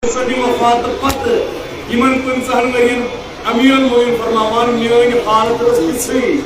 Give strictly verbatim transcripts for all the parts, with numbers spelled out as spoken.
سٕنٛدِ وفاتہٕ پتہٕ یِمن پٕنٛژٕہن ؤرین امین معین فرماوان، میٲنۍ حالت ٲس تِژھٕے،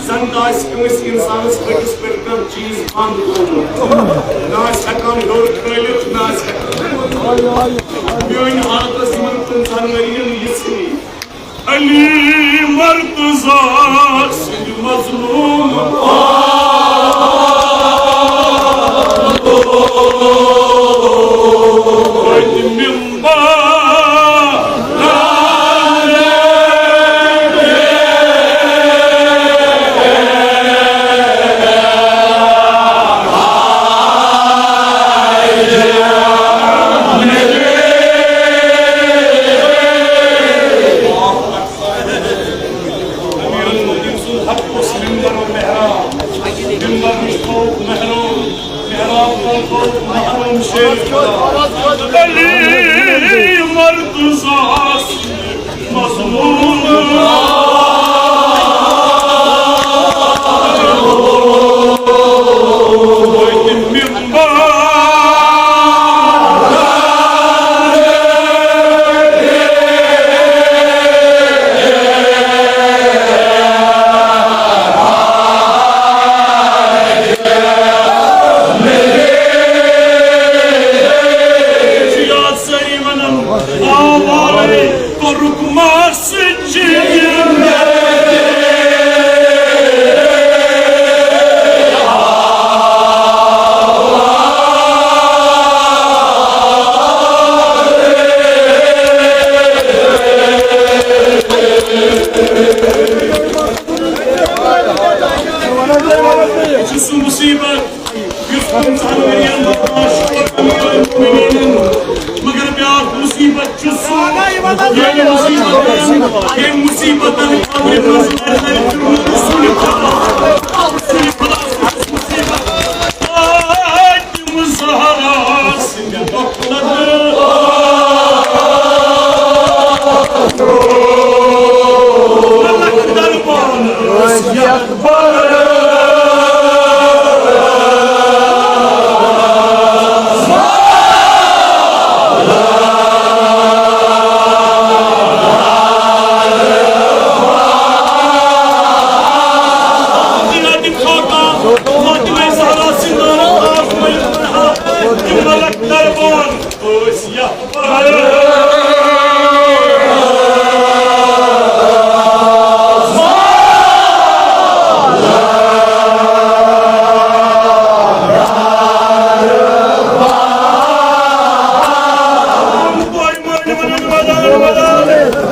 زن تہِ آسہِ کٲنٛسہِ انسانس ۂٹِس پٮ۪ٹھ کانٛہہ چیٖز بنٛد گوٚمُت۔ نہ آسہِ ہٮ۪کان ہیوٚر کھٲلِتھ، نہ آسہِ ہٮ۪کان۔ میٲنۍ حالت ٲس یِمن پٕنٛژٕہن ؤرین یِژھٕے۔ علی مرتضی سٕنٛدۍ مظلوم پٔتمہِ امیر المؤمنین سُنٛد حق اوس منبر و محراب۔ منبر نِش تھوٚوُکھ محراب، محراب تل تھوٚوُکھ محرم شریف۔ علی مرتضیٰ مظلوم منبر۔ چھِ یاد سٲری وَنان، آوارَے کوٚرُکھ مسجد۔ یہِ چھُ سُہ مُصیٖبت یُس پنٛژاہن ؤرین برداشت کوٚر امیر المومنینن، مگر بیاکھ مُصیٖبت چھُ سُہ، ییٚمہِ مُصیٖبتن، ییٚمہِ مُصیٖبتن قبرِ منٛز لرِ لرِ پھِرمُت رسول خدا، رسول خدا سٕنٛز مُصیٖبت۔ فاطمہ زہرا سٕنٛدِ دۄہ دربان ٲسۍ یتھ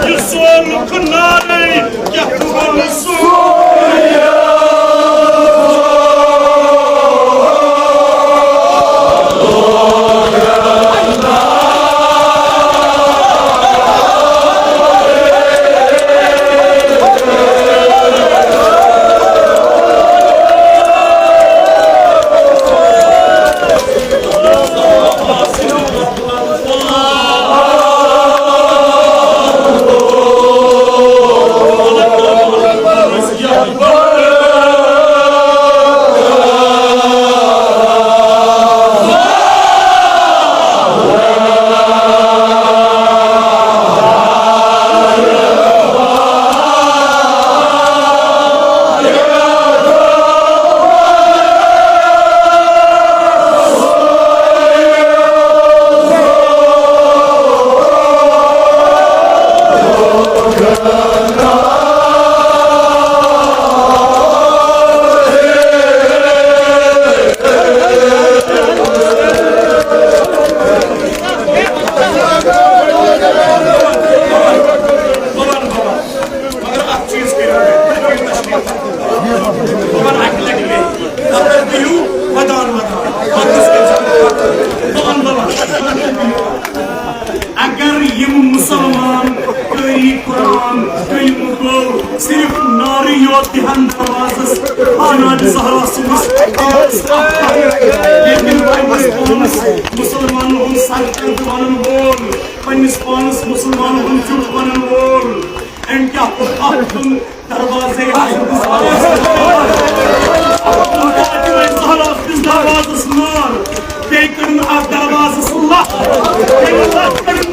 یہِ سون لُکھ نارے کیٛاہ چھُ وَنُن سُہ؟ مگر اکھ چیٖز کٔرِو تُہۍ، تُہۍ کٔرِو تشریٖف۔ بہٕ وَنہٕ اَکہِ لَٹہِ بیٚیہِ، تَتھ پٮ۪ٹھ بِہِو ودان ودان۔ پَتہٕ کُس کَرِ زیادٕ کَتھ؟ بہٕ وَنہٕ، بہٕ وَنہٕ۔ اگر یِم مُسلمان قٲری قرآن، علم گوٚو، صرف نارٕ یوت دِہن دروازس جناب زہرا سٕنٛدِس، لیکن پننِس پانس مُسلمانن ہُنٛد سرکردٕ ونن وول، پننِس پانس مُسلمانن ہُنٛد زیُٹھ ونن وول، أمۍ کیٛاہ کوٚر اَتھ کُن؟ دروازے حضرت زہرا سٕنٛدِس دروازس نار۔ بیٚیہِ کٔرٕن اَتھ دروازس لَتھ۔ تٔمۍ لَتھ کٔرٕن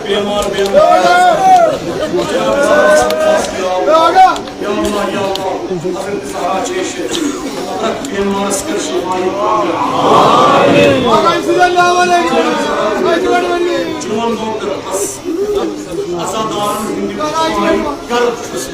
بیمار، بیمار۔ یا اللہ، یا اللہ، حضرت زہرا چھے شفیع۔ حضرت بیمارس کر شفا کامل۔ چون دعا کر بس۔ عزادارن ہٕنٛدِ غرض چھُس۔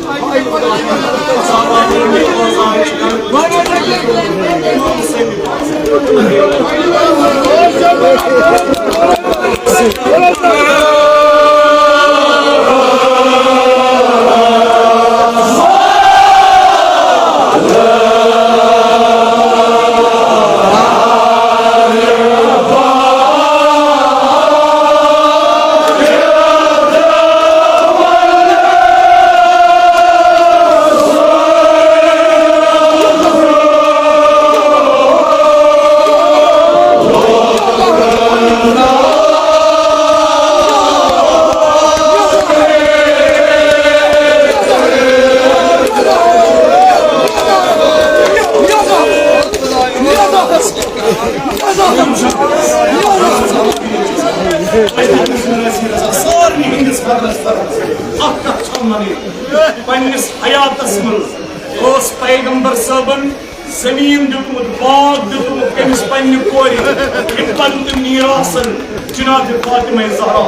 سارنٕے ہٕنٛدِس فخرس پٮ۪ٹھ اکھ کتھ چھم ونٕنۍ۔ پننِس حیاتس منٛز اوس پیغمبر صٲبن زٔمیٖن دیُتمُت، باغ دیُتمُت کٔمِس؟ پننہِ کورِ، یِم پنُن تہٕ میٖراثن جناب فاطمہ زہرا۔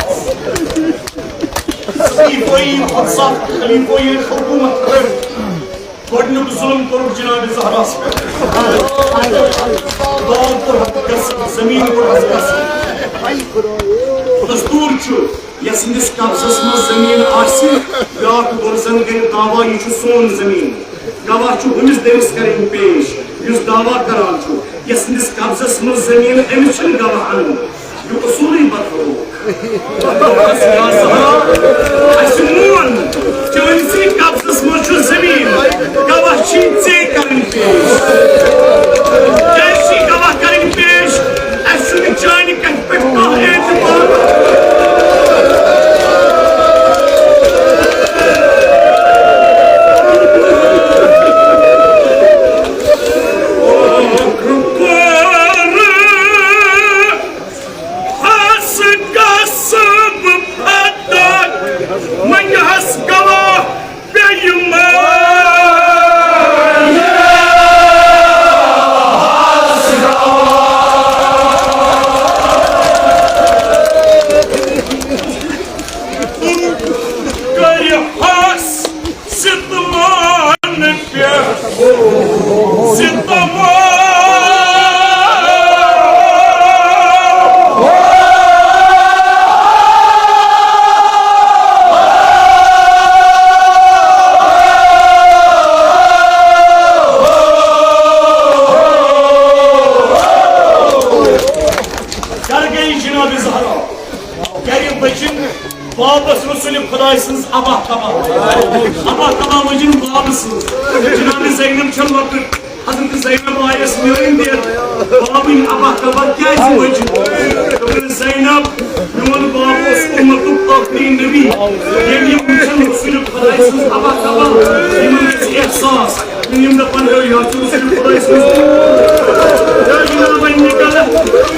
خلیفہٕ یِم پتہٕ سَتھ خلیفہٕ یِم حکوٗمت کٔر، گۄڈٕنیُک ظُلم کوٚرُکھ جناب زہراہَس پٮ۪ٹھ۔ باغ کوٚرہَس غصب، زٔمیٖن کوٚرہَس غصب۔ دستوٗر چھُ، یَس سٕنٛدِس قبضس منٛز زٔمیٖن آسہِ، بیٛاکھ گۄڈٕ زَن کَرِ دعویٰ، یہِ چھُ سون زٔمیٖن۔ گواہ چھُ ہُمِس دٔمِس کَرٕنۍ پیش، یُس دعویٰ کران چھُ۔ یَس سٕنٛدِس قبضس منٛز زٔمیٖن، أمِس چھِنہٕ گواہ اَنُن۔ یہِ اصوٗلٕے بدلوو۔ دوٚپمَس، یا زہرا، اَسہِ مون، چٲنۍسٕے قبضس منٛز چھُ زٔمیٖن، گواہ چھِی ژےٚ کرٕنۍ پیش۔ کیٛازِ چھِی گواہ کرٕنۍ پیش؟ اَسہِ چھُنہٕ چانہِ کتھِ پٮ۪ٹھ کانٛہہ اعتبار۔ ہس غصب پھٹان، وۄنۍ ہس گواہ پیٚیہِ مار۔ کٔرۍ ہس ستمان پٮ۪ٹھ ستمان۔ گرِ گٔیہِ جناب زہرا، گرِ بچن۔ بابس رسول خداے سٕنٛز ابا کبا، ابا کبا مجن باب سٕنٛز۔ جناب زینب چھےٚ لۄکٕٹ، حضرت زینب آیس میٲنۍ دید بابٕنۍ ابا کبا کیازِ مجن؟ دوٚپُن، زینب، میون باب اوس امتُک ٲخری نبی، ییٚلہِ یِم وٕچھن رسول خداے سٕنٛز ابا کبا، یِمن گژھِ احساس۔ یِم دَپَن، ہے، یہِ حظ چھُ رسول خۄداے سٕنٛز کوٗر۔ ہے، جناب، وۄنۍ نِکَل،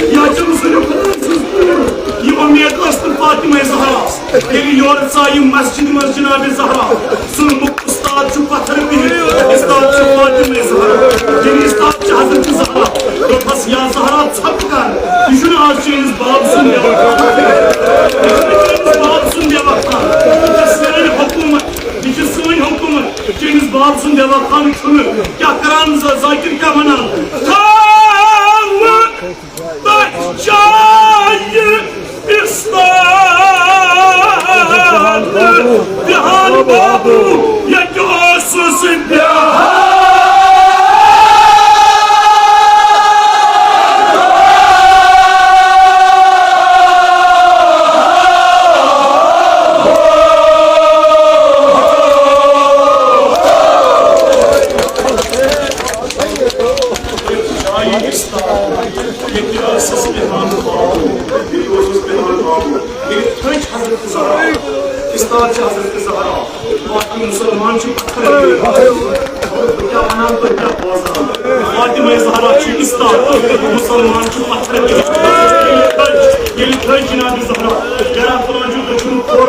یہِ حظ چھُ رسول خۄداے سٕنٛز کوٗر۔ یہِ اُمید ٲس نہٕ فاطمہ زہراہَس۔ ییٚلہِ یورٕ ژایہِ مسجد منٛز جناب زہرا، ژھُنمُت اُستاد چھُ پتھر بِہِتھ، اُستاد چھُ فاطمہ زہرا۔ ییٚلہِ اُستاد چھُ حضرت زہرا، دوٚپہَس، یا زہرا، ژھۄپہٕ کر، یہِ چھُنہٕ آز چٲنِس باب سُنٛد دٮ۪وَکھ خان۔ یہِ چھُنہٕ چٲنِس باب سُنٛد دٮ۪وَکھ خان۔ یہِ چھِ سٲنۍ حکوٗمت، یہِ چھِ سٲنۍ حکوٗمت۔ چٲنِس باب سُنٛد دٮ۪وَکھ خان چھُنہٕ۔ کیٛاہ کران ز-، ذاکر کیٛاہ وَنان؟ تھاوٕ تَتھ جایہِ بِستار دِہان بابوٗ، ییٚتہِ اوسُس بیٚہان۔ جایہِ اِستاد، ییٚتہِ ٲسٕس بیٚہان بابوٗ، ییٚتہِ اوسُس بیٚہان بابوٗ۔ ییٚلہِ تھٔج حضرت زہرا، اِستاد چھِ حضرت زہرا، باقٕے مُسلمان چھِ پتھر کٔرِتھ۔ بہٕ کیٛاہ وَنان، تُہۍ کیٛاہ بوزان؟ فاطمہ زہرا چھِ اِستاد، مُسلمان چھِ پتھر کٔرِتھ۔ ییٚلہِ تھٔج، ییٚلہِ تھٔج جناب زہرا، گرا قرآن چھُ دٔچھُن کھوٚر۔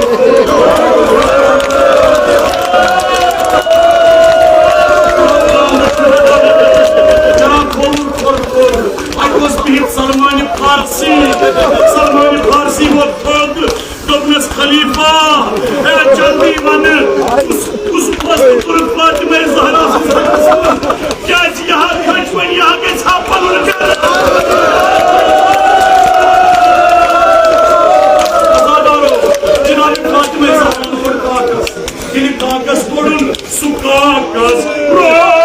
جناب کھووُر کھوٚر کھوٚر۔ اَتہِ اوس بِہِتھ سلمان فارسی۔ سلمان فارسی ووت تھوٚد۔ دوٚپنَس، خلیفہ، ہے جلدی وَنہٕ، کُس، کُس فٲصلہٕ کوٚرُتھ فاطمہ زہرا سٕنٛدِس حقس منٛز؟ کیٛازِ یہِ ہا کھٔج وۄنۍ، یہِ ہا گژھِ ہا پَنُن گرٕ۔ عزادارو، جناب فاطمہ زہرا کوٚر کاکَس۔ ییٚلہِ کاکَس کوٚڑُن، سُہ کاکَس روو۔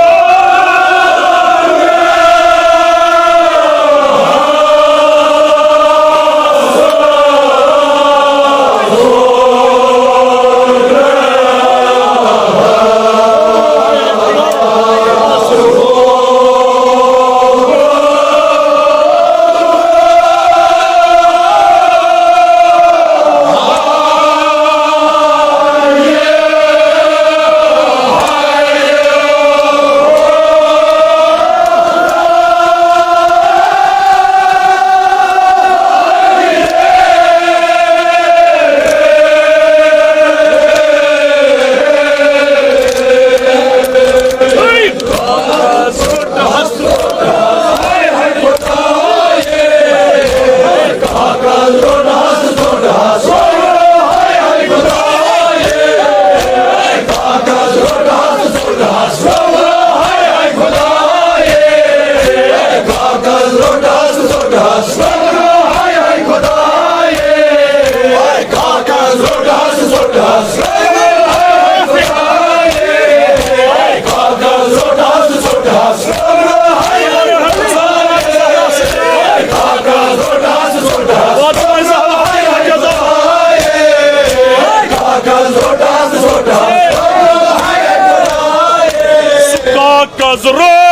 کاکَس رو